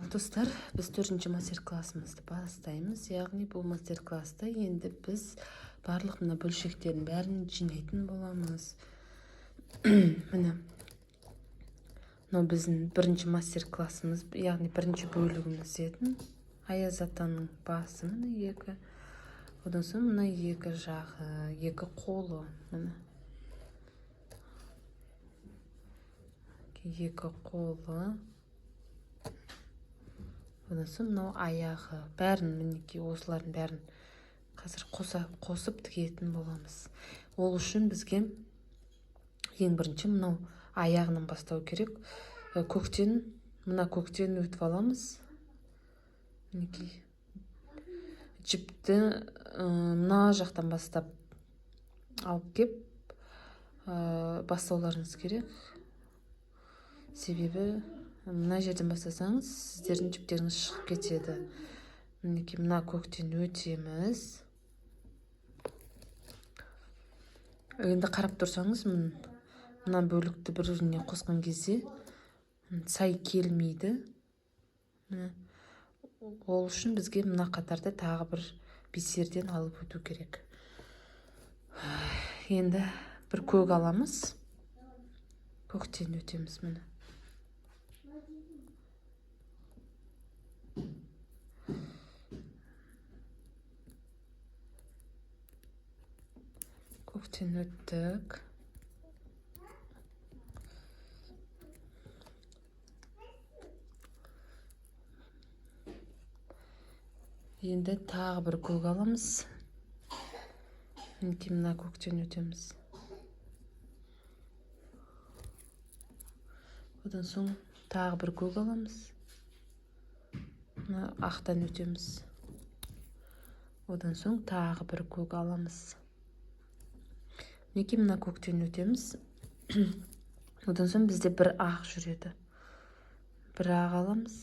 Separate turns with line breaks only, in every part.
Достар, біз төртінші мастер-классымызды бастаймыз. Яғни бұл мастер-класста енді біз барлық мына бөлшектердің бәрін жинайтын боламыз. Міне, мынау біздің бірінші мастер-классымыз, яғни бірінші бөлігіміз еді. Аяз атаның басы, міне, екі. Одан соң мына екі жағы, екі қолы, міне. Екі қолы. Одан соң мынау аяғы. Бәрін, мінекей, осылардың бәрін қазір қосып тігетін боламыз. Ол үшін бізге ең бірінші мынау аяғынан бастау керек. Көктен, мына көктен өтіп аламыз. Мінекей. Жіпті мына жақтан бастап алып кеп, бастауларыңыз керек. Себебі мына жерден бастасаңыз, сіздердің жіптеріңіз шығып кетеді. Мінекей, мына көктен өтеміз. Енді қарап тұрсаңыз, мына бөлікті бір-біріне қосқан кезде сай келмейді. Міне, ол үшін бізге мына қатарда тағы бір бисерден алып өту керек. Енді бір көк аламыз. Көктен өтеміз, міне. Көктен өттік. Енді тағы бір көк аламыз. Мінекей, мына көктен өтеміз. Одан соң тағы бір көк аламыз. Мына ақтан өтеміз. Одан соң тағы бір көк аламыз. Мінекей, мына көктен өтеміз. Одан соң бізде бір ақ жүреді. Бір ақ аламыз.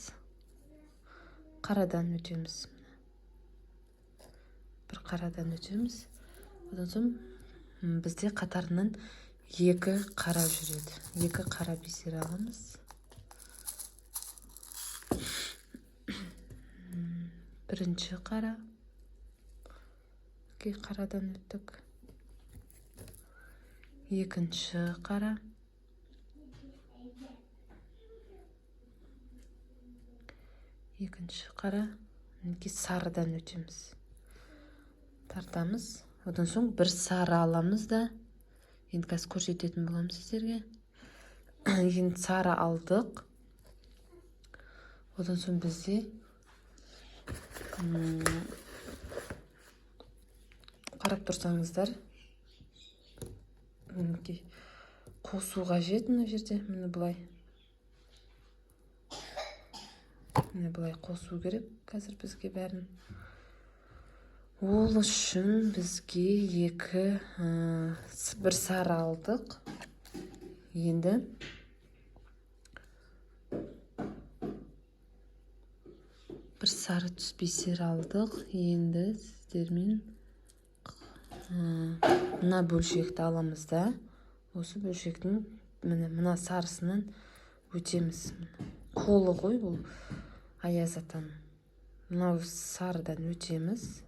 Қарадан өтеміз. Бір қарадан өтеміз. Одан соң бізде қатарынан екі қара жүреді. Екі қара бисер аламыз. Бірінші қара. Екі қарадан өттік. Екінші қара. Екінші қара. Мінекей, сарыдан өтеміз. Тартамыз. Одан соң бір сары аламыз да. Енді қазір көрсететін боламын сіздерге. Енді сары алдық. Одан соң бізде, қарап тұрсаңыздар, мінекей, қосу қажет мына жерде. Міне былай. Міне былай қосу керек қазір бізге бәрін. Ол үшін бізге бір сары алдық. Енді бір сары түс бисер алдық. Енді сіздермен, мына бөлшекті аламыз да, осы бөлшектің міне мына сарысынан өтеміз. Қолы ғой бұл Аяз атаның. Мынау сарыдан өтеміз.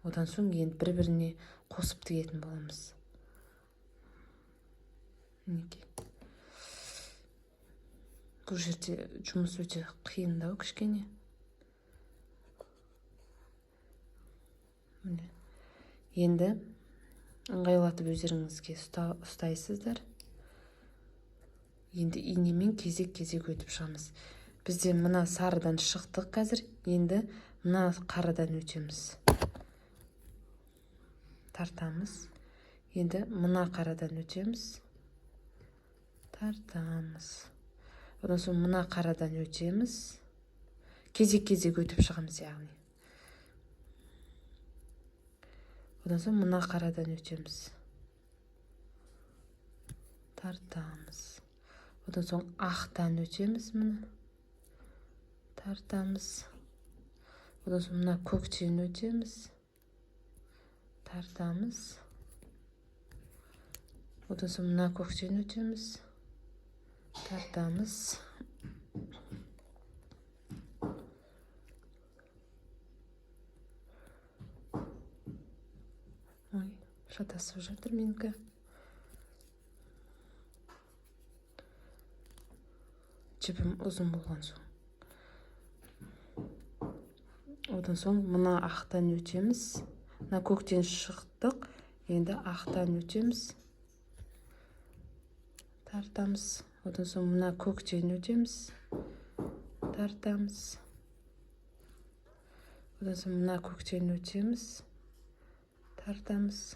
Одан соң енді бір-біріне қосып тігетін боламыз. Мінекей. Бұл жерде жұмыс өте қиындау кішкене. Міне. Енді ыңғайлатып өздеріңізге ұстайсыздар. Енді инемен кезек-кезек өтіп шығамыз. Бізде мына сарыдан шықтық қазір. Енді мына қарадан өтеміз. Тартамыз. Енді мына қарадан өтеміз. Тартамыз. Одан соң мына қарадан өтеміз. Кезек-кезек өтіп шығамыз, яғни. Одан соң мына қарадан өтеміз. Тартамыз. Одан соң ақтан өтеміз, міне. Тартамыз. Одан соң мына көктен өтеміз. Тартамыз. Одан соң мына көктен өтеміз. Тартамыз. Шатасып жатыр менікі. Жібім ұзын болған соң. Одан соң мына ақтан өтеміз. Мына көктен шықтық. Енді ақтан өтеміз. Тартамыз. Одан соң мына көктен өтеміз. Тартамыз. Одан соң мына көктен өтеміз. Тартамыз.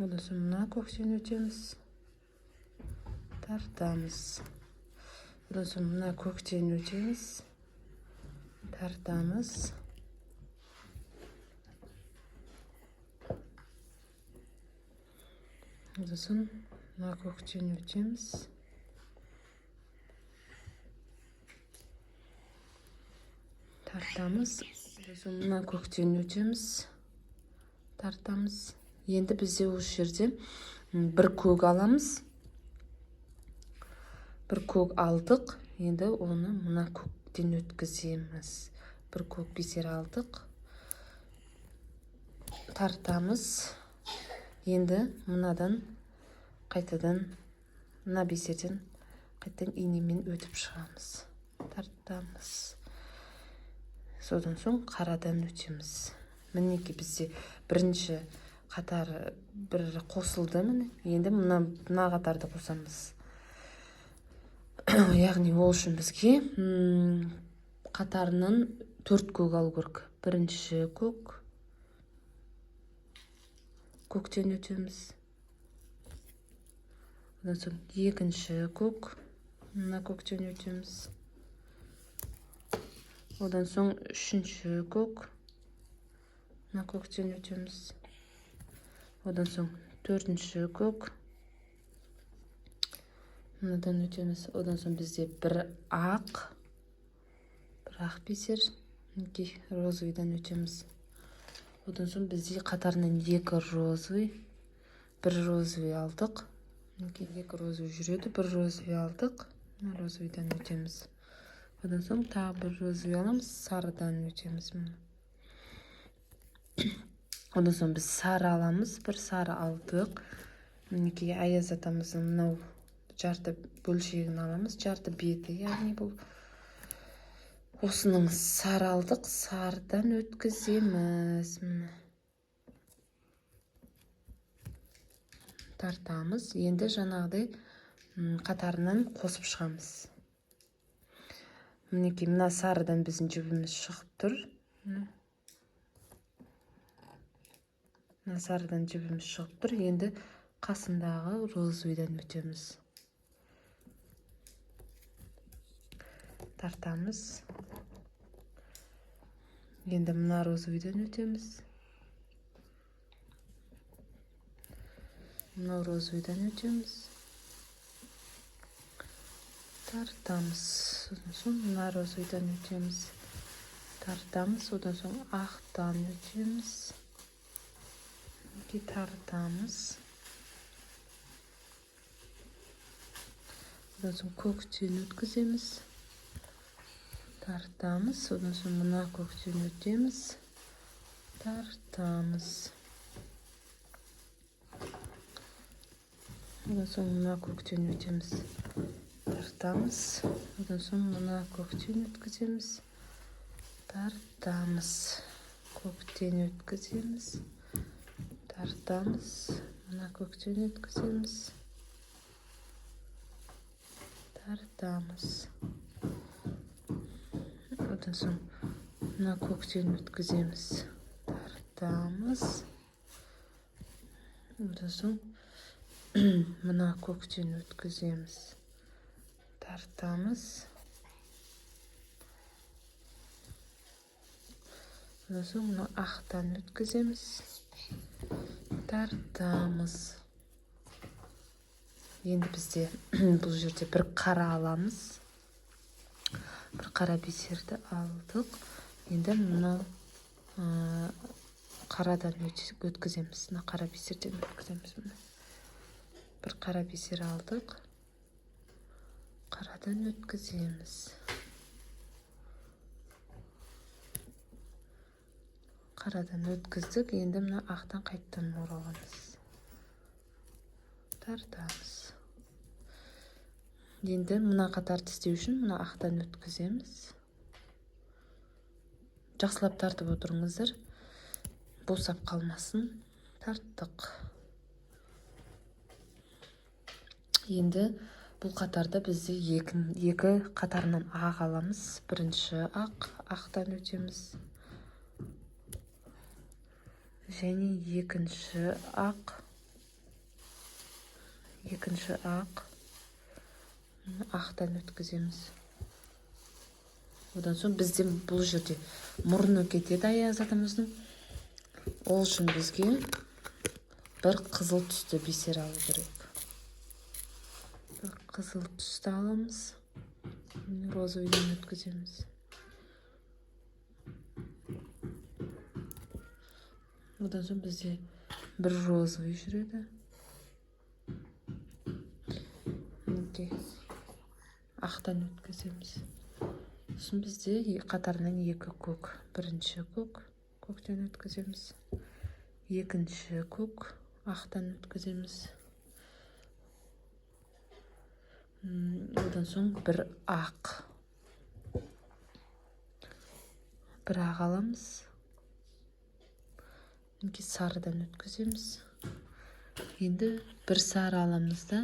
Одан соң мына көктен өтеміз. Тартамыз. Одан соң мына көктен өтеміз. Тартамыз. Одан соң мына көктен өтеміз. Тартамыз. Одан соң мына көктен өтеміз. Тартамыз. Енді бізде осы жерде бір көк аламыз. Бір көк алдық. Енді оны мына көктен өткіземіз. Бір көк бисер алдық. Тартамыз. Енді мынадан қайтадан мына бисерден қайтадан инемен өтіп шығамыз. Тартамыз. Содан соң қарадан өтеміз. Мінекей бізде бірінші қатар бір қосылды міне. Енді мына қатарды қосамыз. Яғни ол үшін бізге қатарынан 4 көк алу керек. Бірінші көк. Көктен өтеміз. Одан соң екінші көк. Мына көктен өтеміз. Одан соң үшінші көк. Мына көктен өтеміз. Одан соң төртінші көк. Мынадан өтеміз. Одан соң бізде бір ақ. Бір ақ бисер. Мінекей розовыйдан өтеміз. Одан соң бізде қатарынан 2 розовый. Бір розовый алдық. Мінекей 2 розовый жүреді. Бір розовый алдық. Мына розовыйдан өтеміз. Одан соң тағы бір розовый аламыз. Сарыдан өтеміз. Одан соң біз сары аламыз. Бір сары алдық. Мінекей Аяз атамыздың мынау жарты бөлшегін аламыз. Жарты беті, яғни бұл. Осының сары алдық. Сарыдан өткіземіз. Міне. Тартамыз. Енді жаңағыдай қатарынан қосып шығамыз. Мінекей мына сарыдан біздің жібіміз шығып тұр. Мына сарыдан жібіміз шығып тұр. Енді қасындағы розовыйдан өтеміз. Тартамыз. Енді мына розовыйдан өтеміз. Мына розовыйдан өтеміз. Тартамыз. Содан соң мына розовыйдан өтеміз. Тартамыз. Одан соң ақтан өтеміз. Тартамыз. Одан соң көктен өткіземіз. Тартамыз. Одан соң мына көктен өтеміз. Тартамыз. Одан соң мына көктен өтеміз. Тартамыз. Одан соң мына көктен өткіземіз. Тартамыз. Көктен өткіземіз. Тартамыз. Мына көктен өткіземіз. Тартамыз. Одан соң мына көктен өткіземіз. Тартамыз. Одан соң мына көктен өткіземіз. Тартамыз. Одан соң мына ақтан өткіземіз. Тартамыз. Енді бізде бұл жерде бір қара аламыз. Бір қара бисерді алдық. Енді мынау қарадан өткіземіз. Мына қара бисерден өткіземіз. Міне. Бір қара бисер алдық. Қарадан өткіземіз. Қарадан өткіздік. Енді мына ақтан қайтадан ораламыз. Тартамыз. Енді мына қатарды істеу үшін мына ақтан өткіземіз. Жақсылап тартып отырыңыздар. Босап қалмасын. Тарттық. Енді бұл қатарда бізде екі қатарынан ақ аламыз. Бірінші ақ, ақтан өтеміз. Және екінші ақ, екінші ақ, ақтан өткіземіз. Одан соң бізде бұл жерде мұрны кетеді аяз атамыздың. Ол үшін бізге бір қызыл түсті бисер алу керек. Бір қызыл түсті аламыз. Розовыйдан өткіземіз. Одан соң бізде бір розовый жүреді. Мінекей, ақтан өткіземіз. Сосын бізде қатарынан екі көк. Бірінші көк, көктен өткіземіз. Екінші көк, ақтан өткіземіз. Одан соң бір ақ. Бір ақ аламыз. Мінекей, сарыдан өткіземіз. Енді бір сары аламыз да.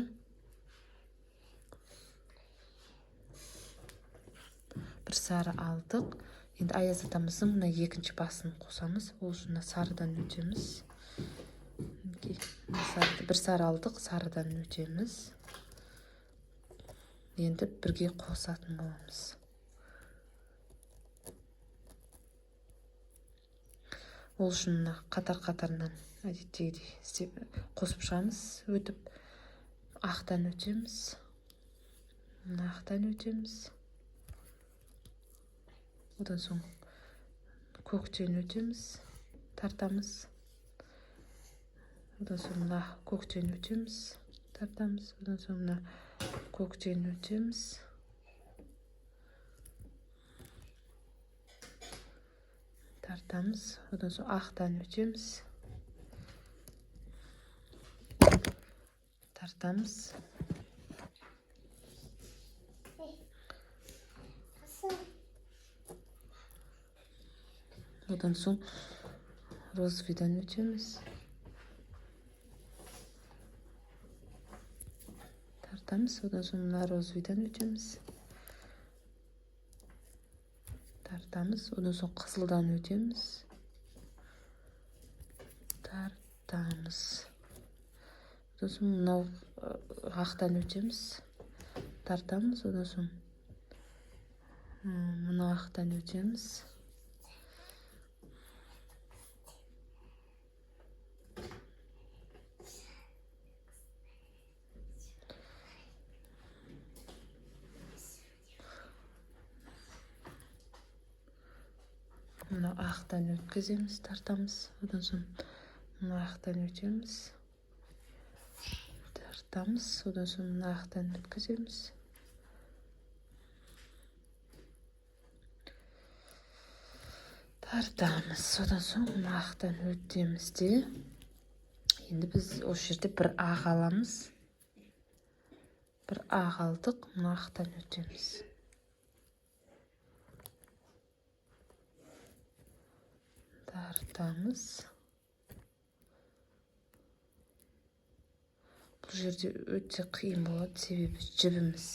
Бір сары алдық. Енді аяз атамыздың мына екінші басын қосамыз. Ол үшін мына сарыдан өтеміз. Мінекей, бір сары алдық, сарыдан өтеміз. Енді бірге қосатын боламыз. Ол үшін мына қатар-қатарынан әдеттегідей істеп қосып шығамыз. Өтіп ақтан өтеміз. Мына ақтан өтеміз. Одан соң көктен өтеміз, тартамыз. Одан соң мына көктен өтеміз, тартамыз. Одан соң мына көктен өтеміз. Тартамыз. Одан соң ақтан өтеміз. Тартамыз. Одан соң розовыйдан өтеміз. Тартамыз. Одан соң мына розовыйдан өтеміз. Тартамыз. Одан соң қызылдан өтеміз. Тартамыз. Одан соң мынау ақтан өтеміз. Тартамыз. Одан соң мына ақтан өтеміз. Мына ақтан өткіземіз, тартамыз. Одан соң мына ақтан өтеміз, тартамыз. Одан соң мына ақтан өткіземіз. Тартамыз. Одан соң мына ақтан өтеміз де. Енді біз осы жерде бір ақ аламыз. Бір ақ алдық, мына ақтан өтеміз. Тартамыз. Бұл жерде өте қиын болады, себебі жібіміз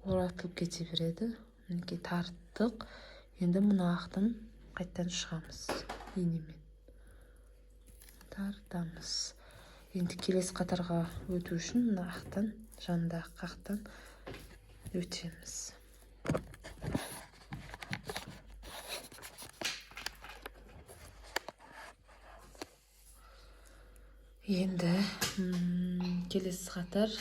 оратылып кете береді. Мінекей, тарттық. Енді мына ақтан қайтадан шығамыз инемен. Тартамыз. Енді келесі қатарға өту үшін мына ақтан, жанындағы ақтан өтеміз. Енді келесі қатар,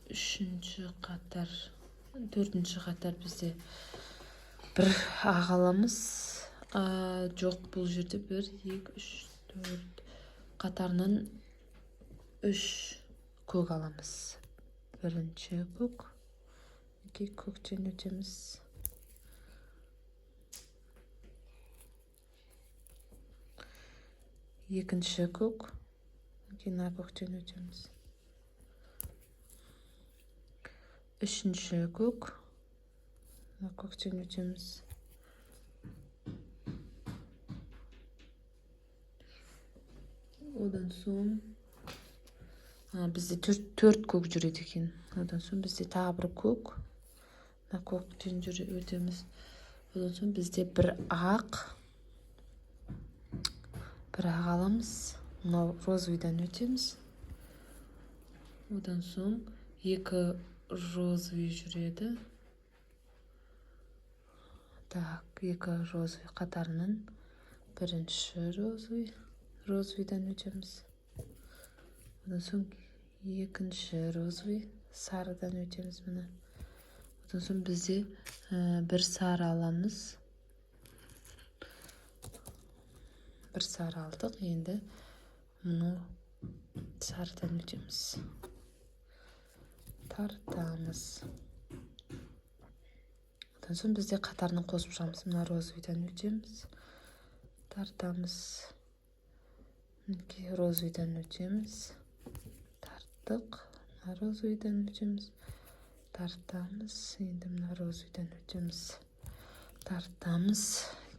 үшінші қатар, төртінші қатар бізде бір ақ аламыз. Жоқ, бұл жерде 1, 2, 3, 4 қатарынан 3 көк аламыз. Бірінші көк, екі көктен өтеміз. Екінші көк, кейін мына көктен өтеміз. Үшінші көк, мына көктен өтеміз. Одан соң бізде төрт көк жүреді екен. Одан соң бізде тағы бір көк, мына көктен өтеміз. Одан соң бізде бір ақ, бір ақ аламыз. Мынау розовыйдан өтеміз. Одан соң екі розовый жүреді. Так, екі розовый қатарынан бірінші розовый, розовыйдан өтеміз. Одан соң екінші розовый, сарыдан өтеміз міне. Одан соң бізде бір сары аламыз. Бір сары алдық, енді мынау сарыдан өтеміз. Тартамыз. Одан соң бізде қатарынан қосып шығамыз. Мына розовыйдан өтеміз. Тартамыз. Мінекей розовыйдан өтеміз. Тарттық. Мына розовыйдан өтеміз. Тартамыз. Енді мына розовыйдан өтеміз. Тартамыз.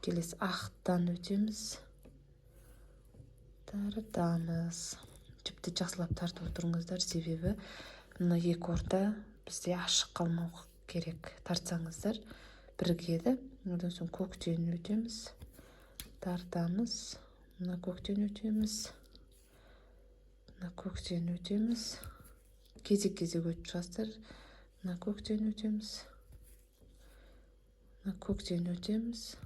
Келесі ақтан өтеміз. Тартамыз. Жіпті жақсылап тартып отырыңыздар, себебі мына екі орта бізде ашық қалмау керек. Тартсаңыздар бірігеді. Одан соң көктен өтеміз. Тартамыз. Мына көктен өтеміз. Мына көктен өтеміз. Кезек-кезек өтіп шығасыздар. Мына көктен өтеміз. Мына көктен өтеміз.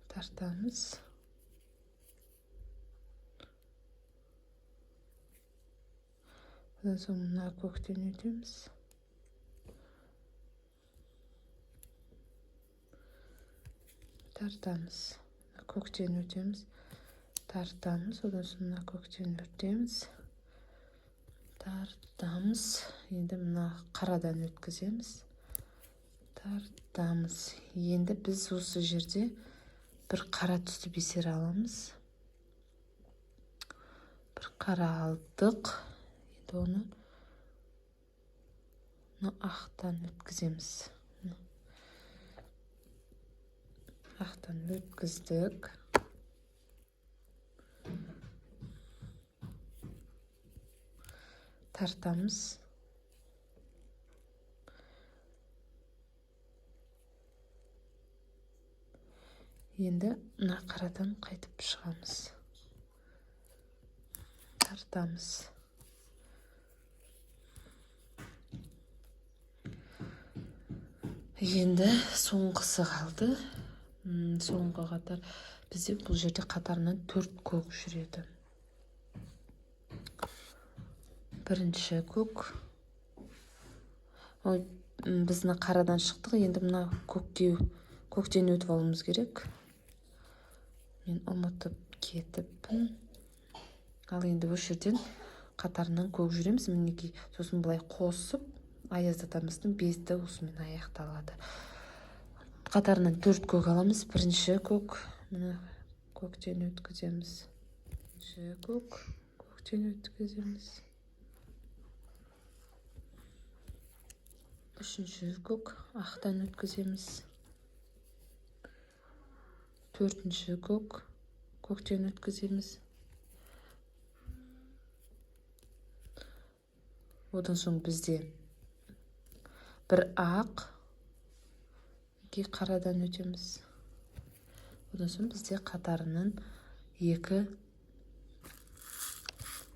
Тартамыз. Одан соң мына көктен өтеміз. Тартамыз. Көктен өтеміз. Тартамыз. Одан соң мына көктен өтеміз. Тартамыз. Енді мына қарадан өткіземіз. Тартамыз. Енді біз осы жерде бір қара түсті бисер аламыз. Бір қара алдық. Енді оны мына ақтан өткіземіз. Ақтан өткіздік. Тартамыз. Енді мына қарадан қайтып шығамыз. Тартамыз. Енді соңғысы қалды. Соңғы қатар. Бізде бұл жерде қатарынан 4 көк жүреді. Бірінші көк. Ой, біз мына қарадан шықтық. Енді мына көктен өтіп алуымыз керек. Мен ұмытып кетіппін. Ал енді осы жерден қатарынан көк жүреміз. Мінекей, сосын былай қосып Аяз атамыздың беті осымен аяқталады. Қатарынан 4 көк аламыз. Бірінші көк, мына көктен өткіземіз. Бірінші көк, көктен өткіземіз. Үшінші көк, ақтан өткіземіз. Төртінші көк, көктен өткіземіз. Одан соң бізде бір ақ, екі қарадан өтеміз. Одан соң бізде қатарынан 2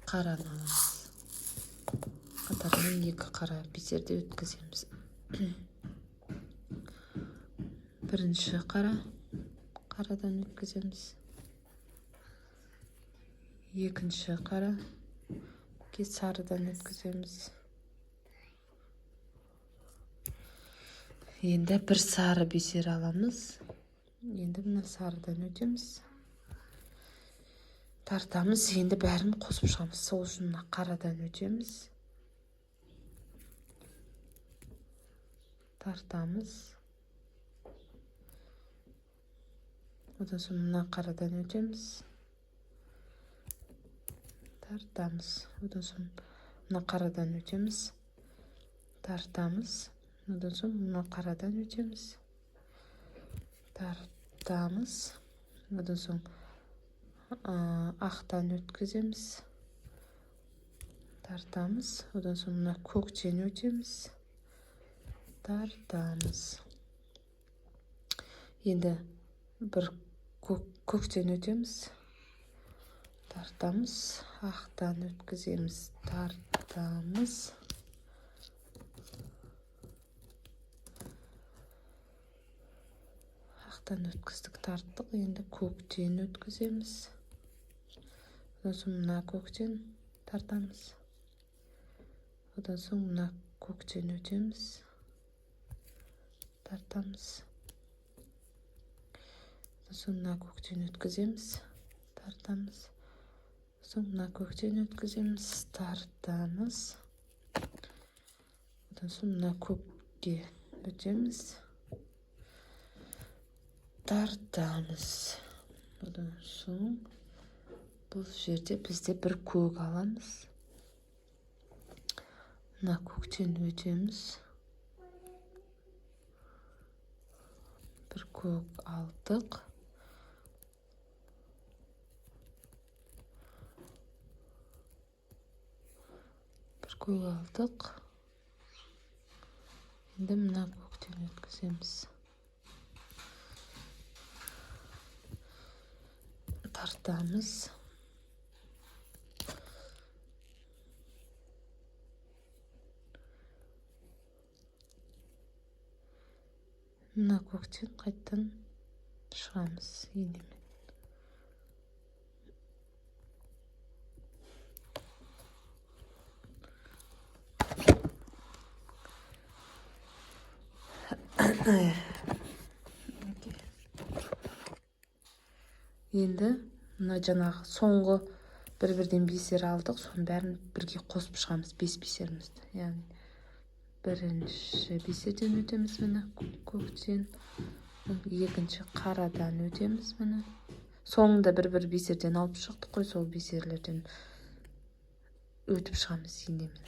қараны аламыз. Қатарынан 2 қара бисерді өткіземіз. Бірінші қара, қарадан өткіземіз. Екінші қара, сарыдан өткіземіз. Енді бір сары бисер аламыз. Енді мына сарыдан өтеміз. Тартамыз, енді бәрін қосып шығамыз. Сол үшін мына қарадан өтеміз. Тартамыз. Одан соң мына қарадан өтеміз. Тартамыз. Одан соң мына қарадан өтеміз. Тартамыз. Одан соң мына қарадан өтеміз. Тартамыз. Одан соң ақтан өткіземіз. Тартамыз. Одан соң мына көктен өтеміз. Тартамыз. Енді бір көктен өтеміз. Тартамыз. Ақтан өткіземіз. Тартамыз. Ақтан өткіздік, тарттық. Енді көктен өткіземіз. Одан соң мына көктен тартамыз. Одан соң мына көктен өтеміз. Тартамыз. Одан соң мына көктен өткіземіз. Тартамыз. Соң мына көктен өткіземіз. Тартамыз. Одан соң мына көкке өтеміз. Тартамыз. Одан соң бұл жерде бізде бір көк аламыз. Мына көктен өтеміз. Бір көк алдық. Бір көк алдық. Енді мына көктен өткіземіз. Тартамыз. Мына көктен қайттан шығамыз инемен. Енді мына жаңағы соңғы бір-бірден бисер алдық, соның бәрін бірге қосып шығамыз, 5 бисерімізді. Яғни бірінші бисерден өтеміз міне көктен, екінші қарадан өтеміз міне. Соңында бір-бір бисерден алып шықтық қой, сол бисерлерден өтіп шығамыз инемен.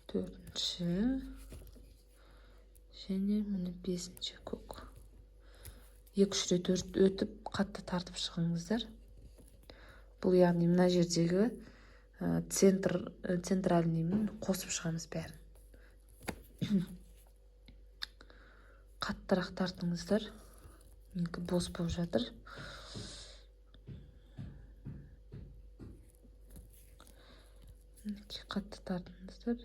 Төртінші және міне бесінші көк. 2-3 рет өтіп қатты тартып шығыңыздар. Бұл яғни мына жердегі центральныймен қосып шығамыз бәрін. Қаттырақ тартыңыздар. Менікі бос болып жатыр. Мінекей қатты тартыңыздар.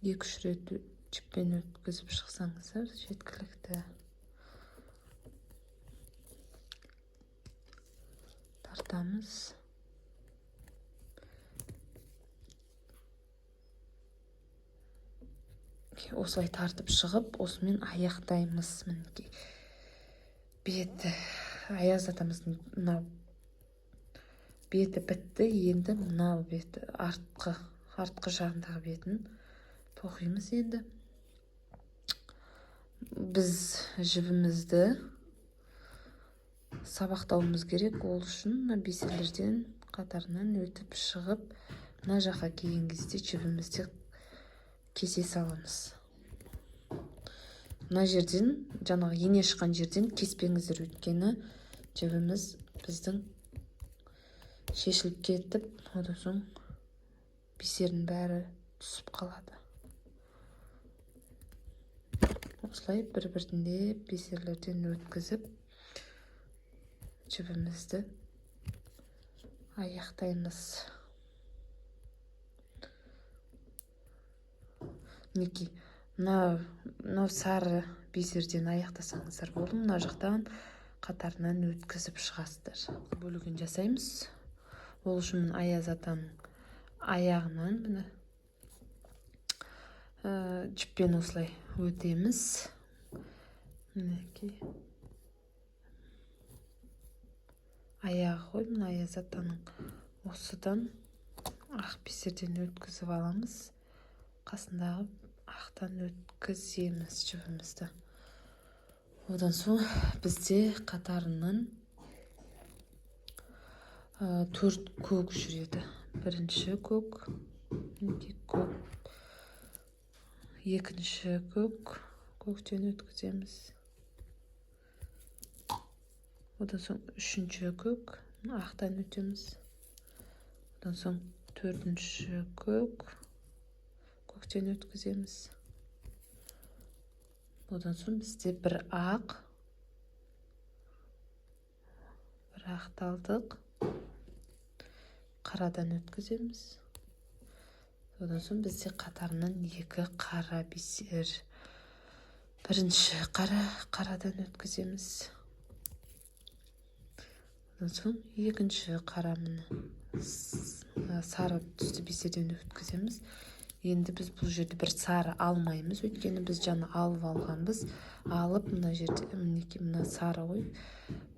2-3 рет жіппен өткізіп шықсаңыздар жеткілікті. Тартамыз. Осылай тартып шығып, осымен аяқтаймыз. Мінекей беті Аяз атамыздың мынау беті бітті. Енді мынау беті артқы жағындағы бетін тоқимыз. Енді біз жібімізді сабақтауымыз керек. Ол үшін мына бисерлерден қатарынан өтіп шығып, мына жаққа келген кезде жібімізді кесе саламыз. Мына жерден, жаңағы ене шыққан жерден кеспеңіздер, өйткені жібіміз біздің шешіліп кетіп, одан соң бисердің бәрі түсіп қалады. Осылай бір-бірден бисерлерден өткізіп жібімізді аяқтаймыз. Мінекей мынау сары бисерден аяқтасаңыздар болды. Мына жақтан Қатарынан өткізіп шығасыздар. Бөлігін жасаймыз. Ол үшін Аяз атаның аяғынан міне жіппен осылай өтеміз. Мінекей аяғы ғой мына Аяз атаның. Осыдан ақ бисерден өткізіп аламыз. Қасындағы ақтан өткіземіз жібімізді. Одан соң бізде қатарынан 4 көк жүреді. Бірінші көк, мінекей көк, екінші көк, көктен өткіземіз. Одан соң үшінші көк, ақтан өтеміз. Одан соң төртінші көк, көктен өткіземіз. Одан соң бізде бір ақ, бір ақты алдық, қарадан өткіземіз. Одан соң бізде қатарынан 2 қара бисер. Бірінші қара, қарадан өткіземіз. Одан соң екінші қара, міне сары түсті бисерден өткіземіз. Енді біз бұл жерде бір сары алмаймыз, өйткені біз жаңа алып алғанбыз. Алып мына жерде мінекей мына сары ғой,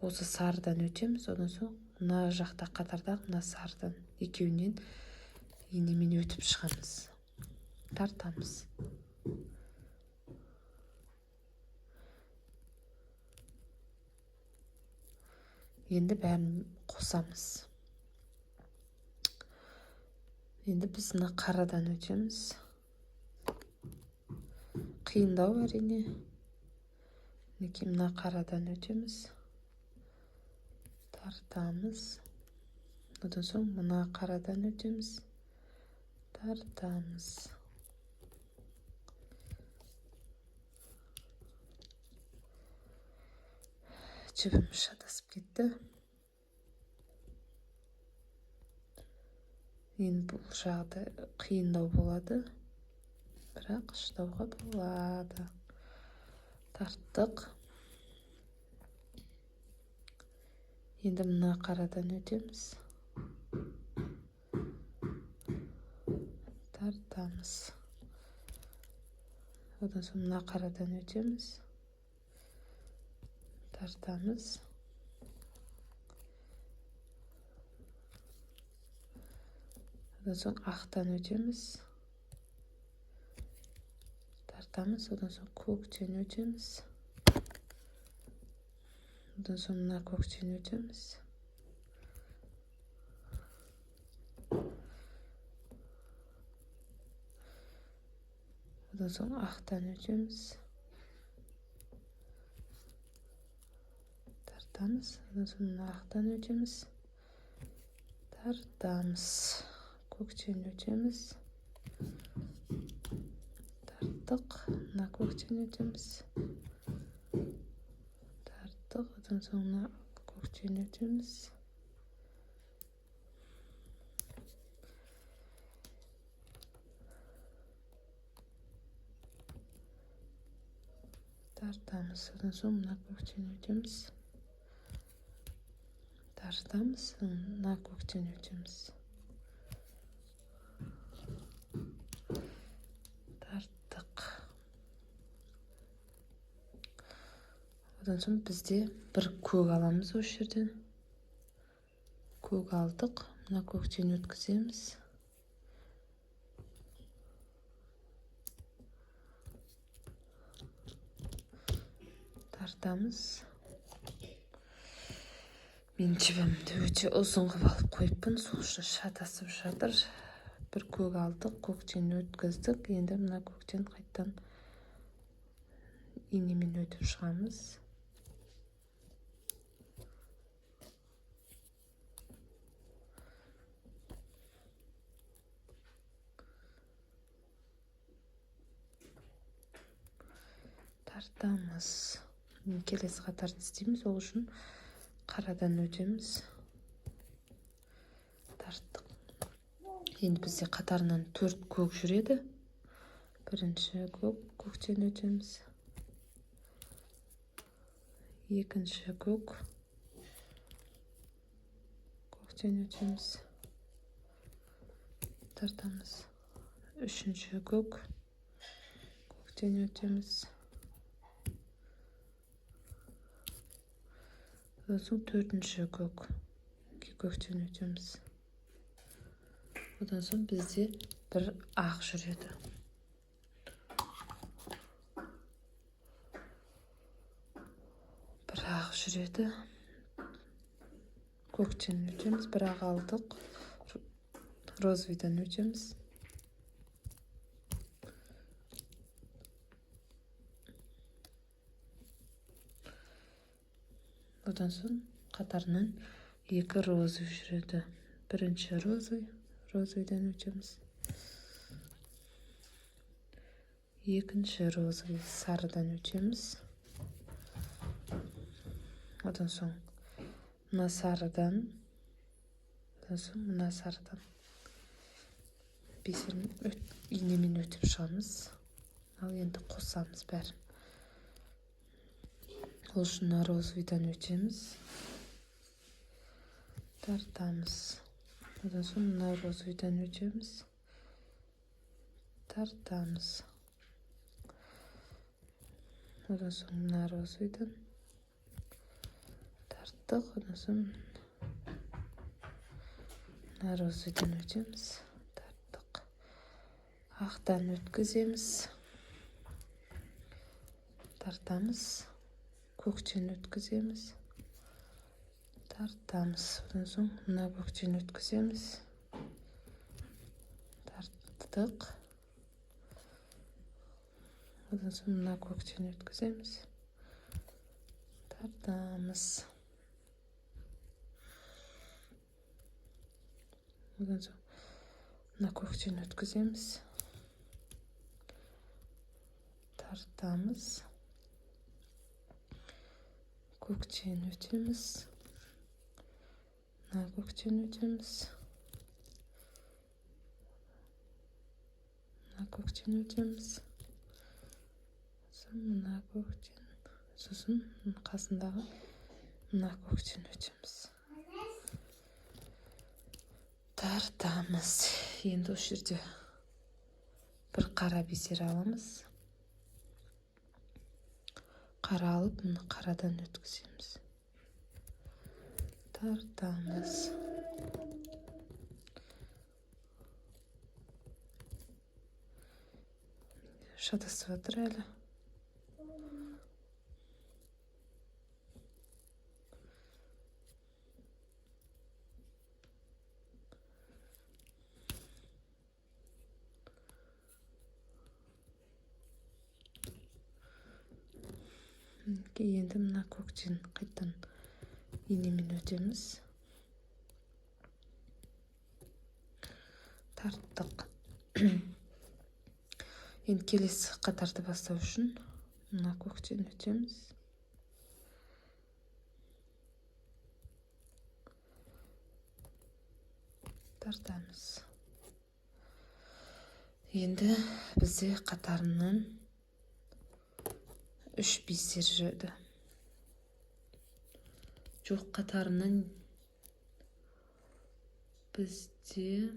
осы сарыдан өтеміз. Одан соң мына жақта қатардағы мына сарыдан екеуінен инемен өтіп шығамыз, тартамыз. Енді бәрін қосамыз. Енді біз мына қарадан өтеміз. Қиындау әрине. Мінекей мына қарадан өтеміз. Тартамыз. Одан соң мына қарадан өтеміз. Тартамыз. Жібіміз шатасып кетті. Енді бұл жағдай қиындау болады, бірақ шыдауға болады. Тарттық. Енді мына қарадан өтеміз. Тартамыз. Одан соң мына қарадан өтеміз. Тартамыз. Одан соң ақтан өтеміз. Тартамыз. Одан соң көктен өтеміз. Одан соң мына көктен өтеміз. Одан соң ақтан өтеміз. Тартамыз. Одан соң мына ақтан өтеміз. Тартамыз. Көктен өтеміз. Тарттық. Мына көктен өтеміз. Тарттық. Одан соң мына көктен өтеміз. Тартамыз. Одан соң мына көктен өтеміз. Тартамыз. Мына көктен өтеміз. Тарттық. Одан соң бізде бір көк аламыз осы жерден. Көк алдық. Мына көктен өткіземіз. Тартамыз. Мен жібімді өте ұзын қылып алып қойыппын, сол үшін шатасып жатыр. Бір көк алдық, көктен өткіздік. Енді мына көктен қайттан инемен өтіп шығамыз. Тартамыз. Келесі қатарды істейміз, ол үшін қарадан өтеміз. Тарттық. Енді бізде қатарынан 4 көк жүреді. Бірінші көк, көктен өтеміз. Екінші көк, көктен өтеміз, тартамыз. Үшінші көк, көктен өтеміз. Одан соң төртінші көк, көктен өтеміз. Одан соң бізде бір ақ жүреді. Бір ақ жүреді. Көктен өтеміз, бір ақ алдық. Розовыйдан өтеміз. Одан соң қатарынан екі розовый жүреді. Бірінші розовый, розовыйдан өтеміз. Екінші розовый, сарыдан өтеміз. Одан соң мына сарыдан, одан соң мына сарыдан бисермен инемен өтіп шығамыз. Ал енді қосамыз бәрін. Ол үшін мына розовыйдан өтеміз, тартамыз. Одан соң мына розовыйдан өтеміз, тартамыз. Одан соң мына розовыйдан тарттық. Одан соң мына розовыйдан өтеміз, тарттық. Ақтан өткіземіз, тартамыз. Көктен өткіземіз, тартамыз. Одан соң мына көктен өткіземіз, тарттық. Одан соң мына көктен өткіземіз, тартамыз. Одан соң мына көктен өткіземіз, тартамыз. Көктен өтеміз, мына көктен өтеміз, мына көктен өтеміз, сосын мына көктен, сосын қасындағы мына көктен өтеміз, тартамыз. Енді осы жерде бір қара бисер аламыз. Қара алып, мына қарадан өткіземіз, тартамыз. Шатасып жатыр әлі. Енді мына көктен қайтадан инемен өтеміз, тарттық. Енді келесі қатарды бастау үшін мына көктен өтеміз, тартамыз. Енді бізде қатарынан 3 бисер жүреді. Жоқ, қатарынан бізде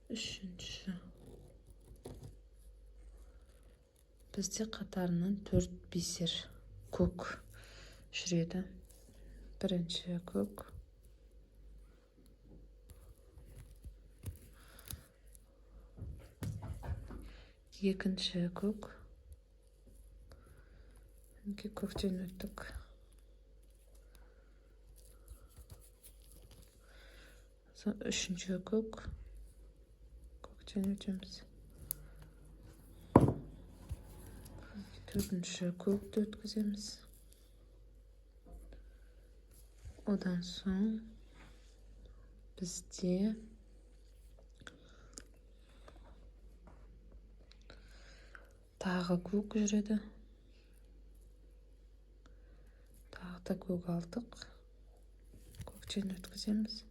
үшінші. Бізде қатарынан 4 бисер көк жүреді. Бірінші көк, екінші көк, көктен өттік. Үшінші көк, көктен өтеміз. Төртінші көкті өткіземіз. Одан соң бізде тағы көк жүреді. Тағы да көк алдық. Көктен өткіземіз.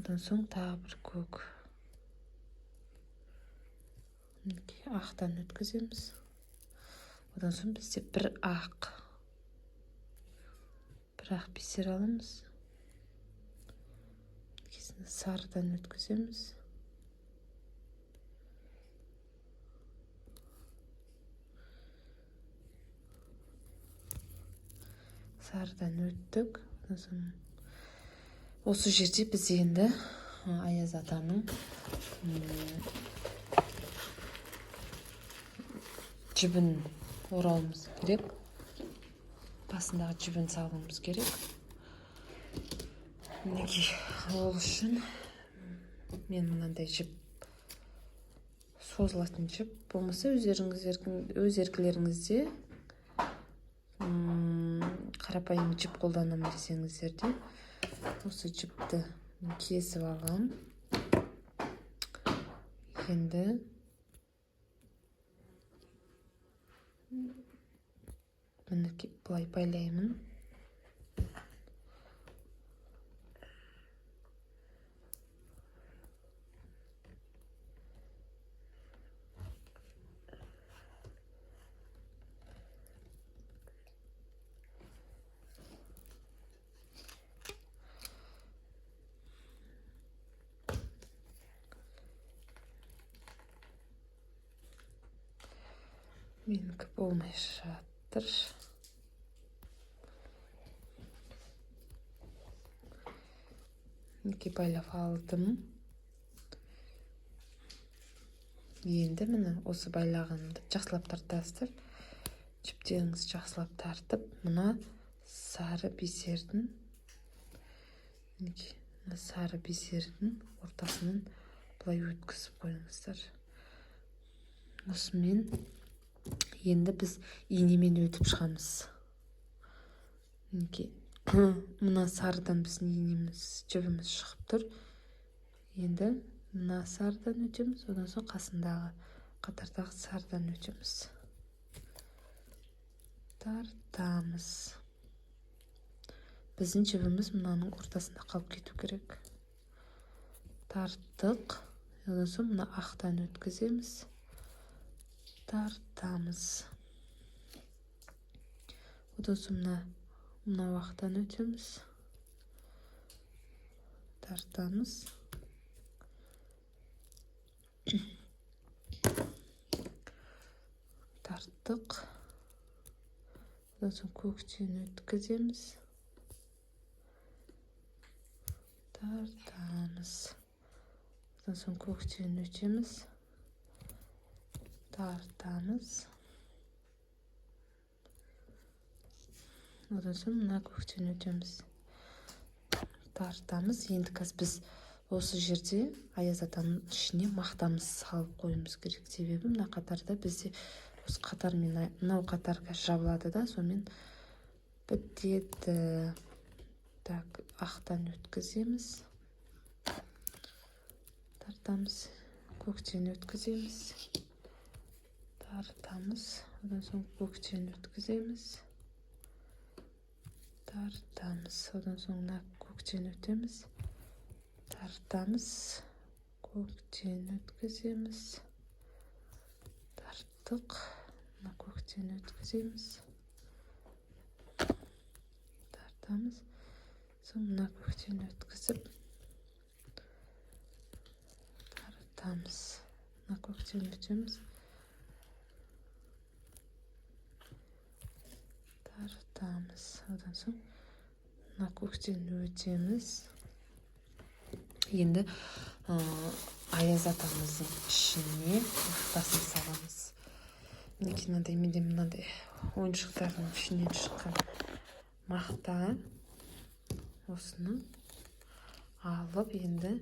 Одан соң тағы бір көк. Мінекей, ақтан өткіземіз. Одан соң бізде бір ақ. Бір ақ бисер аламыз. Мінекей, сарыдан өткіземіз. Сарыдан өттік. Одан соң осы жерде біз енді Аяз атаның жібін орауымыз керек. Басындағы жібін салуымыз керек. Мінекей, ол үшін мен мынандай жіп, созылатын жіп, болмаса өз еркілеріңізде қарапайым жіп қолданамын десеңіздер де, осы жіпті кесіп аламын. Енді мінекей былай байлаймын. Менікі болмай жатыр. Мінекей, байлап алдым. Енді міне осы байлағанымды жақсылап тартасыздар. Жіптеріңізді жақсылап тартып, мына сары бисердің, мінекей, мына сары бисердің ортасынан былай өткізіп қойыңыздар. Осымен енді біз инемен өтіп шығамыз. Мінекей, мына сарыдан біздің инеміз, жібіміз шығып тұр. Енді мына сарыдан өтеміз, одан соң қасындағы қатардағы сарыдан өтеміз. Тартамыз. Біздің жібіміз мынаның ортасында қалып кету керек. Тарттық. Одан соң мына ақтан өткіземіз. Тартамыз. Одан соң мынау ақтан өтеміз. Тартамыз. Тарттық. Одан соң көктен өткіземіз. Тартамыз. Одан соң көктен өтеміз. Тартамыз. Одан соң мына көктен өтеміз. Тартамыз. Енді қазір біз осы жерде Аяз атаның ішіне мақтамыз салып қоюымыз керек. Себебі мына қатарда бізде осы қатармен мынау қатар қазір жабылады да, сонымен бітеді. Так, ақтан өткіземіз. Тартамыз. Көктен өткіземіз. Тартамыз. Одан соң көктен өткіземіз. Тартамыз. Одан соң мына көктен өтеміз. Тартамыз. Көктен өткіземіз. Тарттық. Мына көктен өткіземіз. Тартамыз. Соң мына көктен өткізіп тартамыз. Мына көктен өтеміз. Тартамыз. Одан соң мына көктен өтеміз. Енді Аяз атамыздың ішіне мақтасын саламыз. Мінекей, мынандай менде мынандай ойыншықтардың ішінен шыққан мақта. Осыны алып енді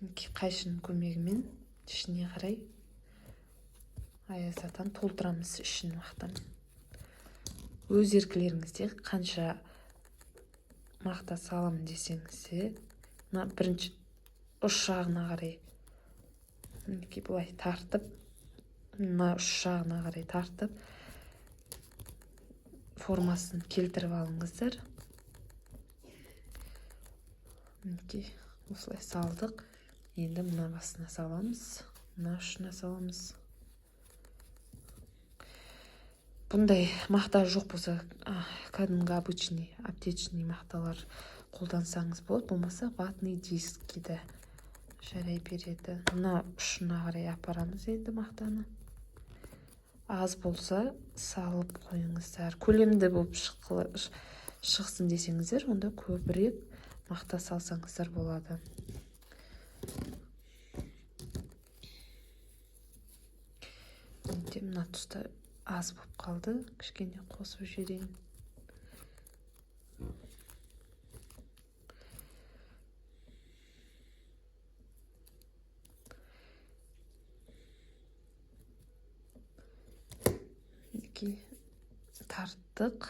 мінекей қайшының көмегімен ішіне қарай Аяз атаны толтырамыз ішін мақтамен. Өз еркілеріңізде қанша мақта саламын десеңіз де, мына бірінші ұш жағына қарай мінекей былай тартып, мына ұш жағына қарай тартып формасын келтіріп алыңыздар. Мінекей, осылай салдық. Енді мына басына саламыз, мына ұшына саламыз. Бұндай мақта жоқ болса, кәдімгі обычный аптечный мақталар қолдансаңыз болады, болмаса ватный диски де жарай береді. Мына ұшына қарай апарамыз енді мақтаны. Аз болса салып қойыңыздар. Көлемді болып шықсын десеңіздер, онда көбірек мақта салсаңыздар болады. Енді мына тұста аз болып қалды, кішкене қосып жіберейін. Мінекей, тарттық.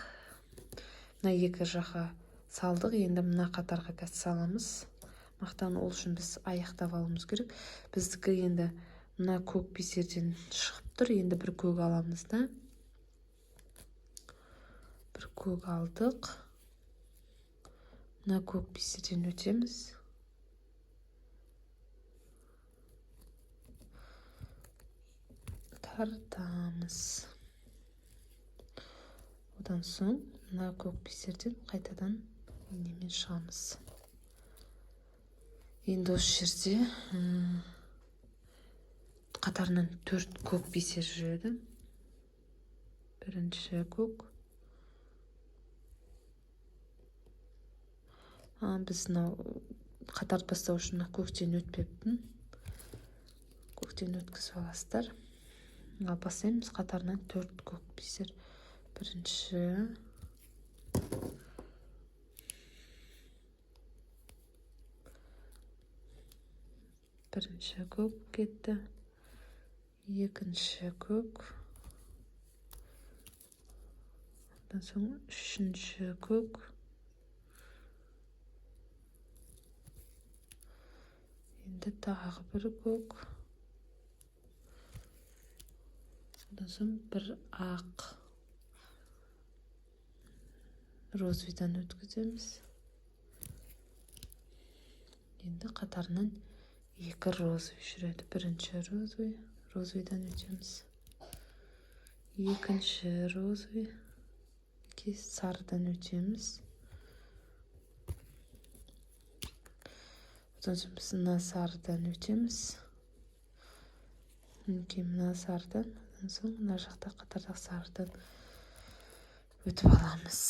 Мына екі жаққа салдық. Енді мына қатарға қазір саламыз мақтаны. Ол үшін біз аяқтап алуымыз керек. Біздікі енді мына көк бисерден шығып тұр. Енді бір көк аламыз да. Бір көк алдық. Мына көк бисерден өтеміз. Тартамыз. Одан соң мына көк бисерден қайтадан инемен шығамыз. Енді осы жерде қатарынан 4 көк бисер жүреді. Бірінші көк. Біз мынау қатарды бастау үшін мына көктен өтпеппін. Көктен өткізіп аласыздар. Ал бастаймыз қатарынан 4 көк бисер. Бірінші, бірінші көк кетті, екінші көк, одан соң үшінші көк, енді тағы бір көк, одан соң бір ақ розовыйдан өткіземіз. Енді қатарынан екі розовый жүреді. Бірінші розовый, розовыйдан өтеміз. Екінші розовый, сарыдан өтеміз. Одан соң біз мына сарыдан өтеміз. Мінекей мына сарыдан, одан соң мына жақта қатардағы сарыдан өтіп аламыз.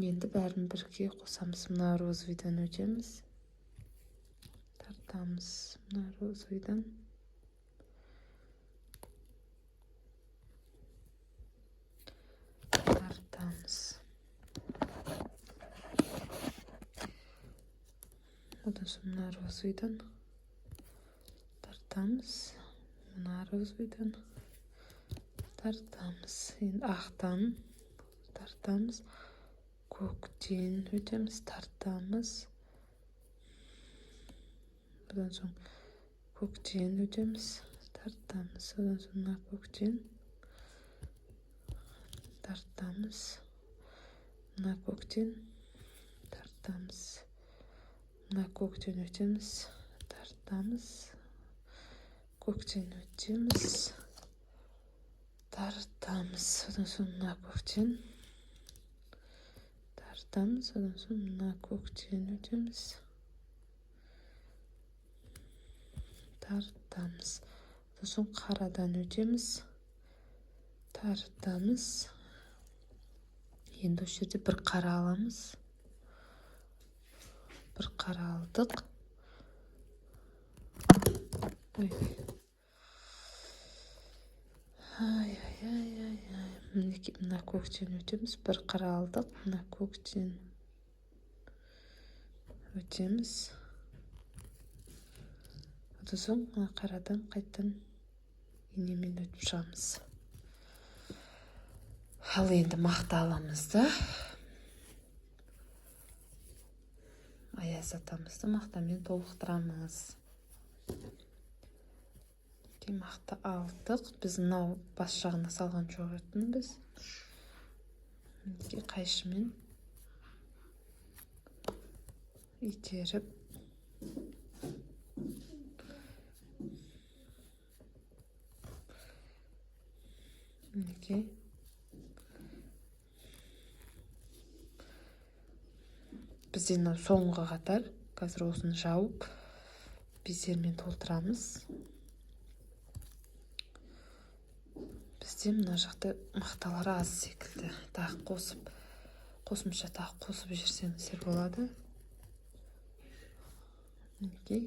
Енді бәрін бірге қосамыз. Мына розовыйдан өтеміз. Тартамыз мына розовыйдан. Тартамыз. Одан соң мына розовыйдан тартамыз. Мына розовыйдан тартамыз. Енді ақтан тартамыз. Көктен өтеміз, тартамыз. Одан соң көктен өтеміз, тартамыз. Одан соң мына көктен тартамыз. Мына көктен тартамыз. Мына көктен өтеміз, тартамыз. Көктен өтеміз, тартамыз. Одан соң мына көктен тартамыз. Одан соң мына көктен өтеміз, тартамыз. Одан соң қарадан өтеміз, тартамыз. Енді осы жерде бір қара аламыз. Бір қара алдық. Ой. Ай, ай, ай, ай, ай. Мінекей мына көктен өтеміз. Бір қара алдық. Мына көктен өтеміз. Одан соң мына қарадан қайтадан инемен өтіп шығамыз. Ал енді мақта аламыз да. Аяз атамызды мақтамен толықтырамыз. Мақта алдық. Біз мынау бас жағына салған жоқ едік. Мінекей қайшымен Итеріп, мінекей, бізде мынау соңғы қатар. Қазір осыны жауып, бисермен толтырамыз. Бізде мына жақта мақталар аз секілді, тағы қосып, қосымша тағы қосып жіберсеңіздер болады. Мінекей,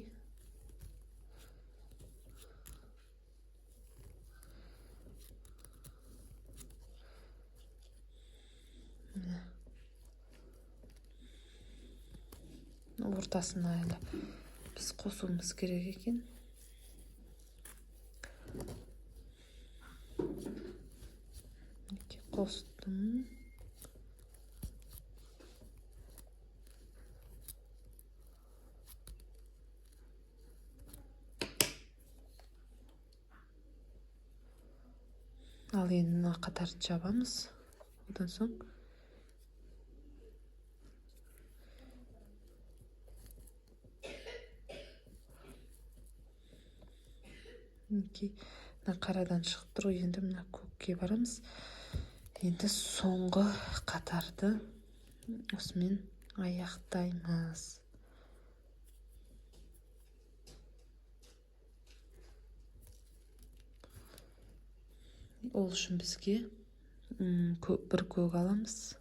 міне, ортасына әлі біз қосуымыз керек екен. Мінекей, қостым. Ал енді мына қатарды жабамыз. Одан соң мінекей, мына қарадан шығып тұр ғой, енді мына көкке барамыз. Енді соңғы қатарды осымен аяқтаймыз. Ол үшін бізге бір көк аламыз.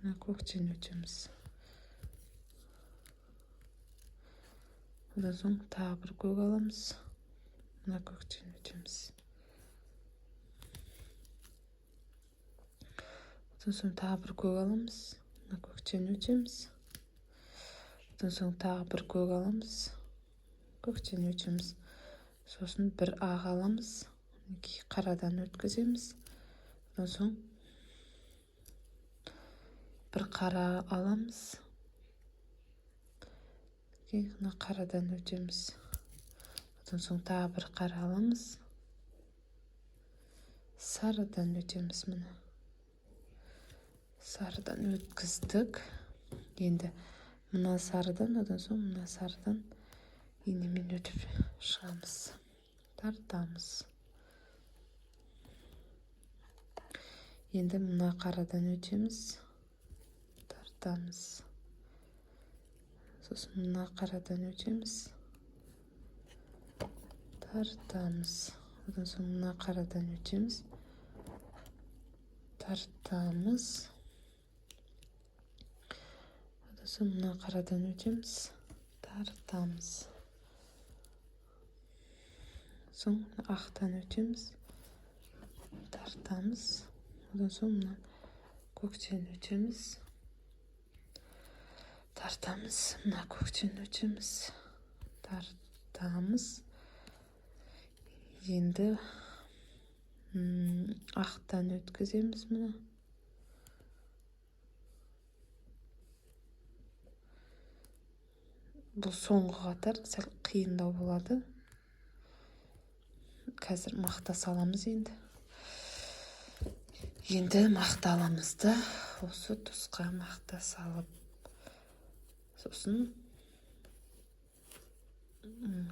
Мына көктен өтеміз. Одан соң тағы бір көк аламыз. Мына көктен өтеміз. Одан соң тағы бір көк аламыз. Мына көктен өтеміз. Одан соң тағы бір көк аламыз. Көктен өтеміз. Сосын бір ақ аламыз. Мінекей, қарадан өткіземіз. Одан соң бір қара аламыз. Мінекей, мына қарадан өтеміз. Одан соң тағы бір қара аламыз. Сарыдан өтеміз, міне. Сарыдан өткіздік. Енді мына сарыдан, одан соң мына сарыдан инемен өтіп шығамыз. Тартамыз. Енді мына қарадан өтеміз. Тартамыз. Сосын мына қарадан өтеміз. Тартамыз. Одан соң мына қарадан өтеміз. Тартамыз. Одан соң мына қарадан өтеміз. Тартамыз. Соң ақтан өтеміз. Тартамыз. Одан соң мына көктен өтеміз. Тартамыз. Мына көктен өтеміз. Тартамыз. Енді ақтан өткіземіз мына. Бұл соңғы қатар сәл қиындау болады. Қазір мақта саламыз енді. Енді мақта аламыз да, осы тұсқа мақта салып, сосын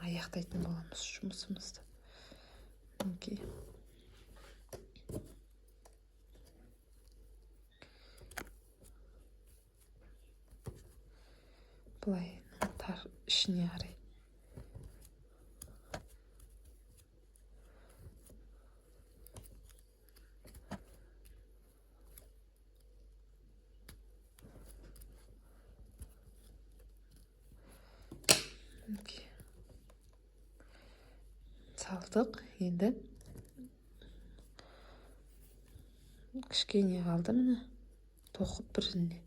аяқтайтын боламыз жұмысымызды. Мінекей. Былай тар ішіне қарай. Мінекей. Салдық. Енді кішкене қалды, міне. Тоқып біріне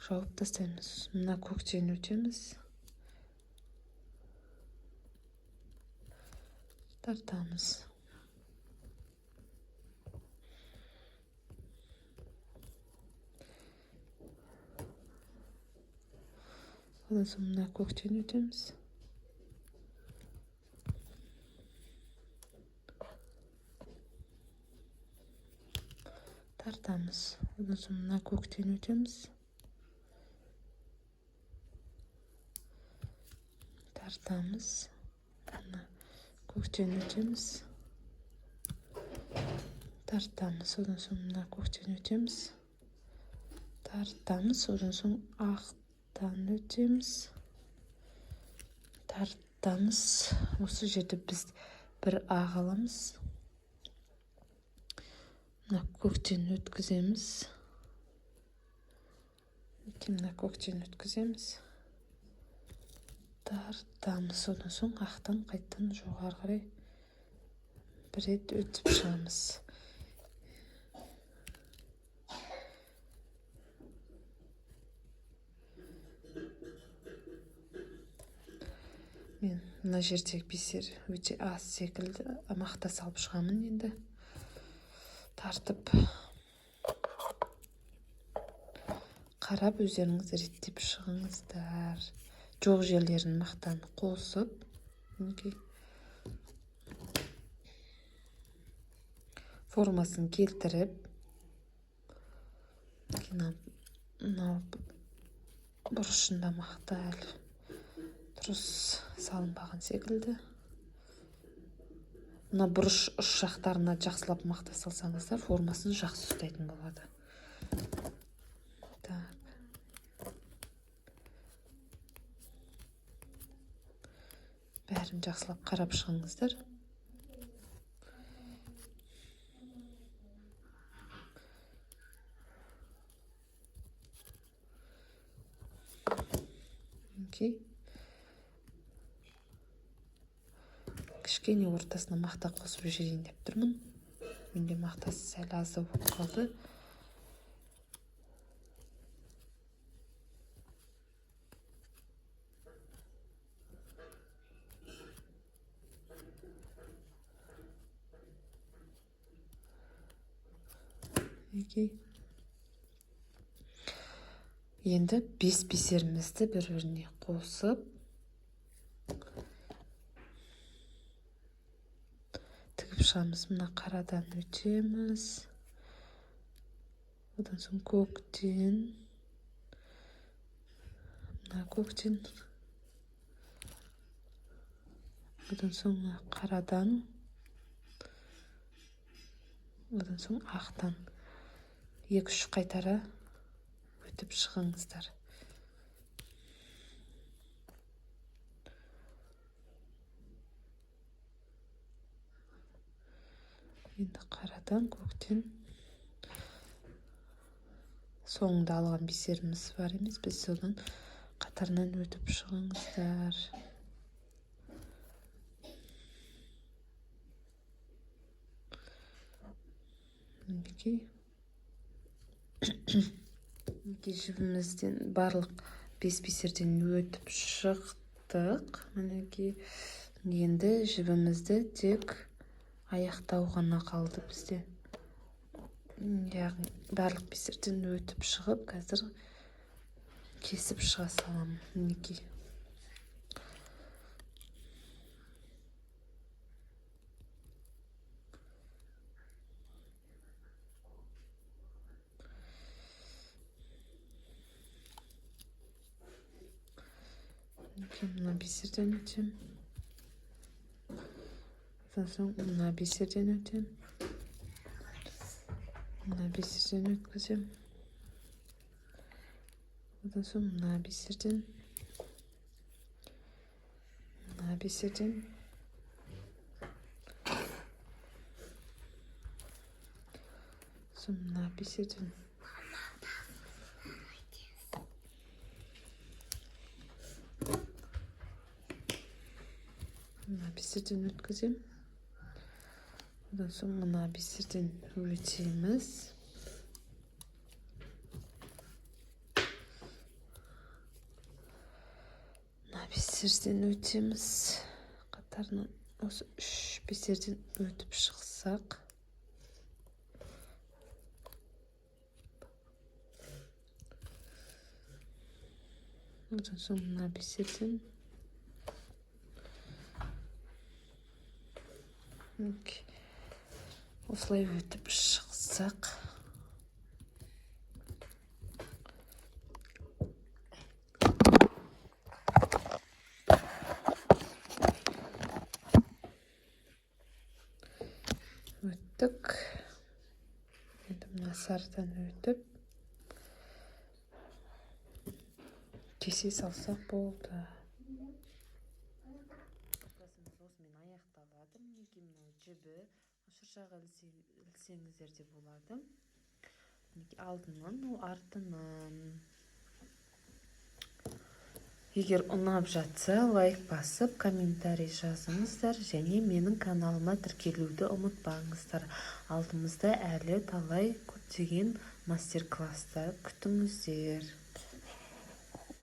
жауып тастаймыз. Мына көктен өтеміз. Тартамыз. Одан соң мына көктен өтеміз. Тартамыз. Одан соң мына көктен өтеміз. Тартамыз. Мына көктен өтеміз. Тартамыз. Одан соң мына көктен өтеміз. Тартамыз. Одан соң ақтан өтеміз. Тартамыз. Осы жерде біз бір ақ аламыз. Мына көктен өткіземіз. Мына көктен өткіземіз. Тартамыз. Одан соң ақтан қайтадан жоғары қарай бір рет өтіп шығамыз. Мен мына жердегі бисер өте аз секілді, мақта салып шығамын енді. Тартып қарап өздеріңіз реттеп шығыңыздар. Жоқ жерлерін мақтаны қосып, мінекей формасын келтіріп, мынау бұрышында мақта әлі дұрыс салынбаған секілді. Мына бұрыш ұш жақтарына жақсылап мақта салсаңыздар, формасын жақсы ұстайтын болады. Так. Бәрін жақсылап қарап шығыңыздар. Окей. Кішкене ортасына мақта қосып жіберейін деп тұрмын. Менде мақтасы сәл аздау болып қалды. Окей. Енді 5 бисерімізді бір-біріне қосып тігіп шығамыз. Мына қарадан өтеміз. Одан соң көктен. Мына көктен. Одан соң мына қарадан. Одан соң ақтан. 2-3 қайтара өтіп шығыңыздар. Енді қарадан көктен соңында алған бисеріміз бар емес, біз содан қатарынан өтіп шығыңыздар. Мінекей. Мінекей жібімізден барлық 5 бисерден өтіп шықтық. Мінекей. Енді жібімізді тек аяқтау ғана қалды бізде. Яғни барлық бисерден өтіп шығып, қазір кесіп шыға саламын. Мінекей. Мінекей, мына бисерден өтемін. Одан соң мына бисерден өтемін. Мына бисерден өткіземін. Одан соң мына бисерден, мына бисерден, соң мына бисерден. Мына бисерден өткіземін. Одан соң мына бисерден өтеміз. Мына бисерден өтеміз. Қатарынан осы 3 бисерден өтіп шықсақ. Одан соң мына бисерден. Мінекей. Осылай өтіп шықсақ. Өттік. Енді мына сарыдан өтіп, кесе салсақ болды. Классымыз осымен аяқталады. Мінекей, мынау жібі, шыршаға ілсеңіздер де болады. Мінекей, алдынан, ол артынан. Егер ұнап жатса, лайк басып, комментарий жазыңыздар және менің каналыма тіркелуді ұмытпаңыздар. Алдымызда әлі талай көптеген мастер класстар күтіңіздер.